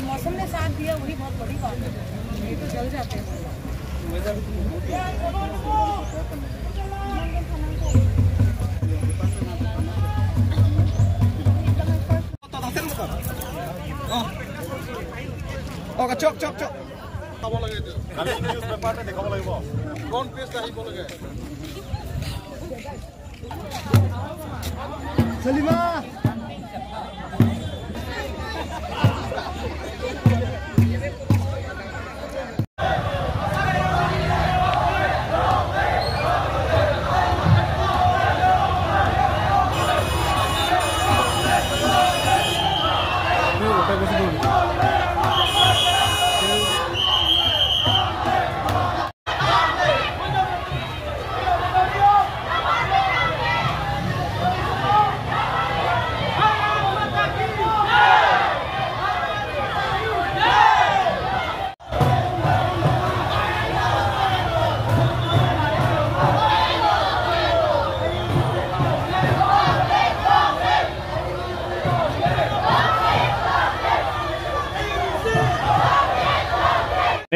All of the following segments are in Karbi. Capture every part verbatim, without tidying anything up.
मौसम ने साथ दिया, वही बहुत बड़ी बात है, नहीं तो जल जाते हैं। অ, চক, চক, চক। খাব লাগে এইটো। খালি নিউজ পেপাৰতে দেখাব লাগিব। ফ্ৰণ্ট পেজ আহিব লাগে। Selima.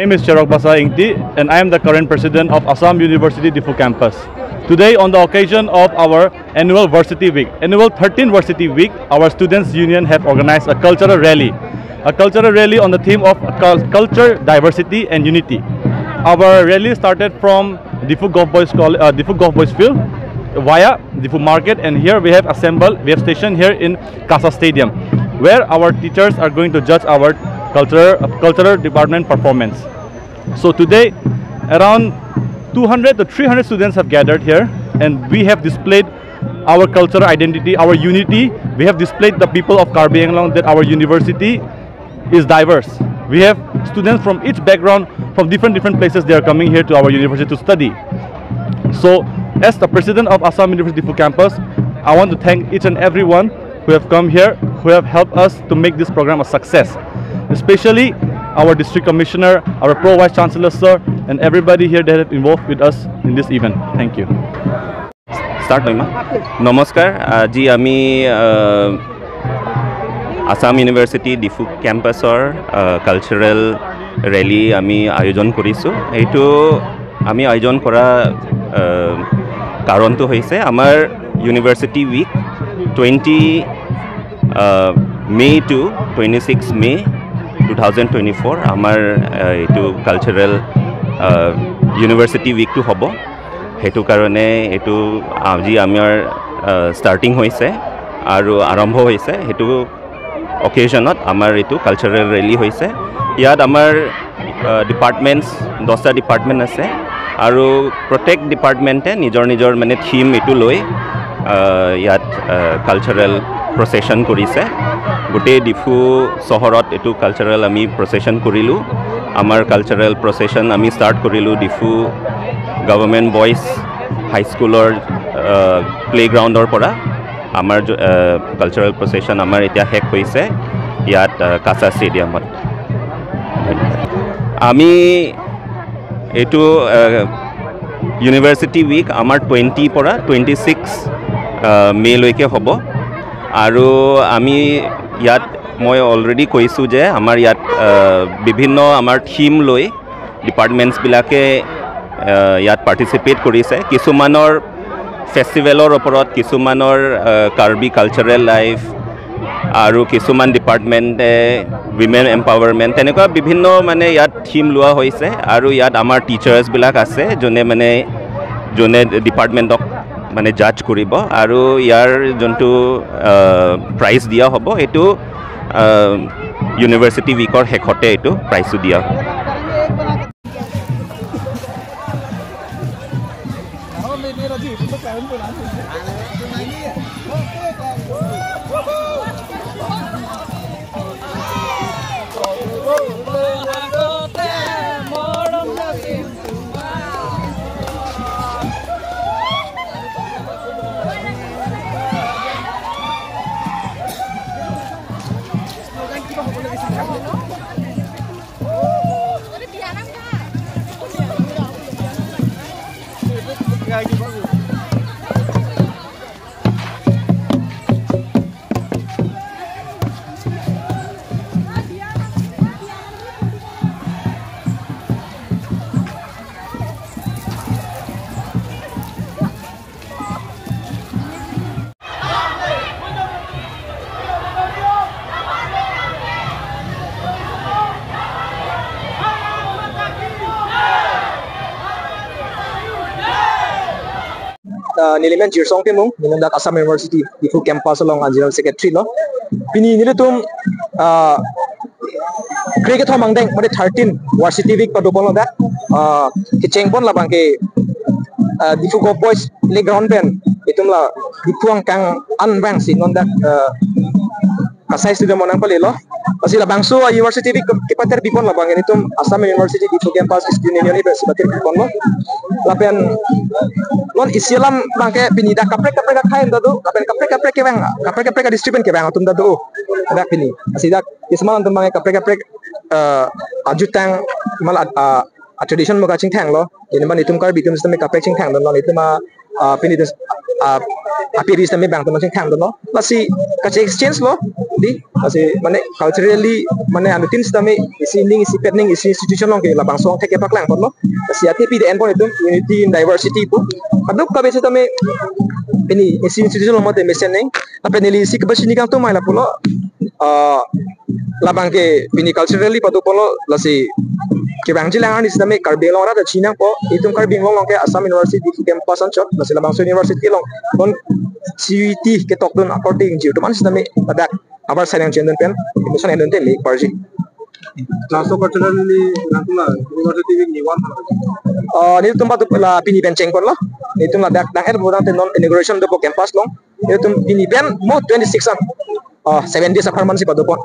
Name is Cherokbasa Ingti, and I am the current president of Assam University Diphu campus. Today, on the occasion of our annual Varsity Week, annual thirteenth Varsity Week, our Students Union have organized a cultural rally, a cultural rally on the theme of cul-, culture, diversity, and unity. Our rally started from Diphu Govt Boys Coll-, uh, Diphu Govt Boys Field via Diphu Market, and here we have assembled, we have stationed here in KASA Stadium, where our teachers are going to judge our culture, cultural department performance. So today, around two hundred to three hundred students have gathered here, and we have displayed our cultural identity, our unity. We have displayed the people of Karbi Anglong, that our university is diverse. We have students from each background, from different, different places. They are coming here to our university to study. So, as the president of Assam University Diphu campus, I want to thank each and everyone who have come here, who have helped us to make this program a success. Especially our district commissioner, our pro vice chancellor sir, and everybody here that have involved with us in this event. Thank you. Start কৰিম, হা? নমস্কাৰ। আজি আমি, আহ, Assam university Diphu কেম্পাছৰ, আহ, cultural rally আমি আয়োজন কৰিছোঁ। এইটো আমি আয়োজন কৰা, আহ, কাৰণটো হৈছে আমাৰ ইউনিভাৰ্চিটি উইক টুৱেণ্টি, আহ, মে টু টুৱেণ্টি ছিক্স মে টু থাউজেণ্ড টুৱেণ্টি ফ'ৰ আমাৰ, আহ, এইটো কালচাৰেল, আহ, ইউনিভাৰ্চিটি উইকটো হ'ব। সেইটো কাৰণে এইটো আজি আমাৰ, আহ, ষ্টাৰ্টিং হৈছে আৰু আৰম্ভ হৈছে। সেইটো অকেজনত আমাৰ এইটো কালচাৰেল ৰেলী হৈছে। ইয়াত আমাৰ, আহ, ডিপাৰ্টমেণ্টছ, দহটা ডিপাৰ্টমেণ্ট আছে আৰু প্ৰত্যেক ডিপাৰ্টমেণ্টে নিজৰ নিজৰ মানে থিম এইটো লৈ, আহ, ইয়াত, আহ, কালচাৰেল প্ৰচেছন কৰিছে। গোটেই ডিফু চহৰত এইটো কালচাৰেল আমি প্ৰচেছন কৰিলোঁ। আমাৰ কালচাৰেল প্ৰচেছন আমি ষ্টাৰ্ট কৰিলোঁ ডিফু গভৰ্ণমেণ্ট বইজ হাইস্কুলৰ, আহ, প্লেগ্ৰাউণ্ডৰ পৰা। আমাৰ য-, আহ, কালচাৰেল প্ৰচেছন আমাৰ এতিয়া শেষ হৈছে ইয়াত, আহ, কাছা ষ্টেডিয়ামত। ধন্যবাদ। আমি এইটো, আহ, ইউনিভাৰ্চিটি উইক আমাৰ টুৱেণ্টিৰ পৰা টুৱেণ্টি ছিক্স, আহ, মে'লৈকে হ'ব। আৰু আমি ইয়াত, মই অলৰেডি কৈছোঁ যে আমাৰ ইয়াত, আহ, বিভিন্ন আমাৰ থিম লৈ ডিপাৰ্টমেণ্টছবিলাকে, আহ, ইয়াত পাৰ্টিচিপেট কৰিছে। কিছুমানৰ ফেষ্টিভেলৰ ওপৰত, কিছুমানৰ, আহ, কাৰ্বি কালচাৰেল লাইফ, আৰু কিছুমান ডিপাৰ্টমেণ্টে উইমেন এম্পাৱাৰমেণ্ট, তেনেকুৱা বিভিন্ন মানে ইয়াত থিম লোৱা হৈছে। আৰু ইয়াত আমাৰ টিচাৰ্ছবিলাক আছে, যোনে মানে, যোনে ডিপাৰ্টমেণ্টক মানে জাজ কৰিব। আৰু ইয়াৰ যোনটো, আহ, প্ৰাইজ দিয়া হ'ব, এইটো, আহ, ইউনিভাৰ্চিটি উইকৰ শেষতে এইটো প্ৰাইজটো দিয়া হ'ব। Ah, neli men Jirsong Timung, neli dak Assam University Diphu campus along a General Secretary lo. Pini nelitum, ah, kre kethom angdeng, mate thirteen Varsity Week padoponlo dak, ah, kechengpon labang ke, ah, Diphu Govt Boys playground pen, itum la Diphu angkang an abang si non dak, ah, kasai student monang pale lo. Lasi labangso a University Week ke, kepater bipon labang ke nelitum Assam University Diphu campus student union ibe si pater biponlo. Lapen non isi alam abang ke pini dak kaprek kaprek akhai atum ta do, lapen kaprek kaprek kevang, kaprek kaprek a district pen kevang atum ta do. Dak pini. Lasi dak kisman atum abang ke kaprek kaprek, eh, ajutang mal ad-, ah, a tradition mo kachingthang lo. Ini abang itum Karbi atum sitame kaprek chingthang dunlo, itum a, ah, pini atum, ah, apiri sitame bang atum chingthang dunlo. Lasi kache exchange lo, di, lasi mane culturally, mane anutin sitame isi ning, isi pet ning, isi institution along ke labangso angthek kepaklang ponlo. Lasi athe pide enpon itum unity in diversity pu. Kaduk kabe sitame pini isi institution along mate mesen ning. Lapen neli isi kebasi ni kangtung mai lapulo. Ah, labang ke pini culturally padoponlo, lasi kevangji alang arni sitame Karbi Anglong arat ta chinangpo, itum Karbi Anglong along ke Assam University campus anchot, lasi labangso university along non C U E T ketok dun according ji atum an sitame ladak abar sai nangchendun pen, admission endun te me parji. Laso culturally nangtum la University Week ni one. Ah, nelitum patu la pini pen chengponlo, nelitum ladak dak er bodang te non inauguration dopo campus along, nelitum pini pen mo twenty-six an, ah, seven days apharman si padopon.